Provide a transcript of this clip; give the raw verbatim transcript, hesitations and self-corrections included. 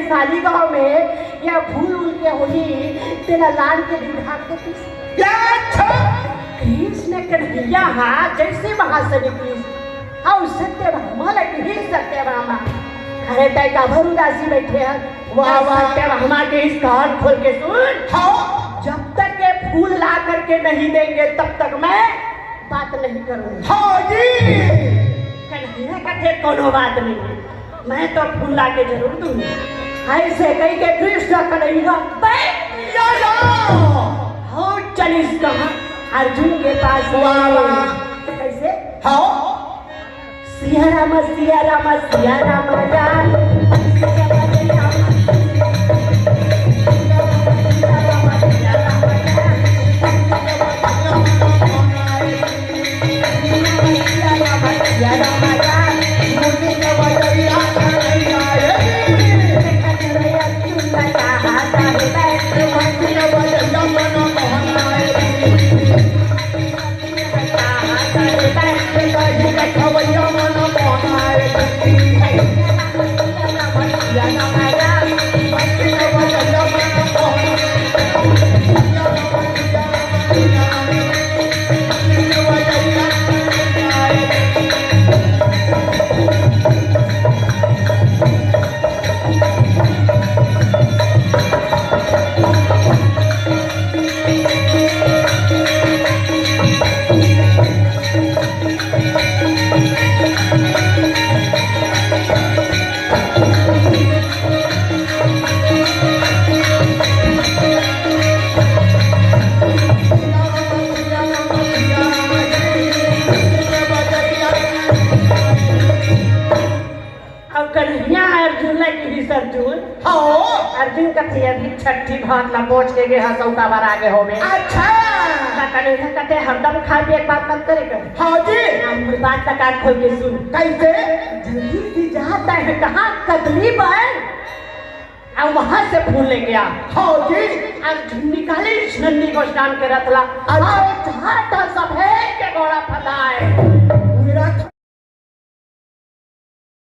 काली गांव में या फूल उल के होही, तेला लान के दिन ढाक देतिस। कृष्ण कन्हैया हा जैसे वहां से निकलिस, हाँ, सत्यभामा लगी, सत्यभामा। अरे, तय काबर उदासी बैठे हस? वाह, वाह। सत्यभामा के इस कान खोल के सुन। हाँ। जब तक ये फूल ला करके नहीं देंगे, तब तक मैं बात नहीं करूंगा। हाँ जी। कन्हैया कथे, कोनो बात नहीं, मैं तो फूल ला के जरूर दूंगी। ऐसे कह के कृष्ण कन्हैया बैठ या, या। हो चलिस कहाँ? अर्जुन के पास। वाह, वाह। कैसे? हाँ। सिया राम, सिया राम, सिया राम राम। अब कन्हैया अर्जुन ला किहिस, अर्जुन। हाँ। अर्जुन कथे, "अभी छट्ठी भात ला पहुंच के गे हस, अउ काबर आगे होबे?" अच्छा। त कन्हैया कथे, "हरदम खाए पिए के बात मत करे कर।" हाँ जी। अब मोर बात ला कान खोल के सुन। कैसे? जल्दी से जा, तैं कहाँ कदली बन, अउ वहां से फूल लेके आ। हाँ जी। अर्जुन निकालिस नंदी गोस्वामी के रथ ला। अच्छा। अउ झाटा सफेद के घोड़ा फताए।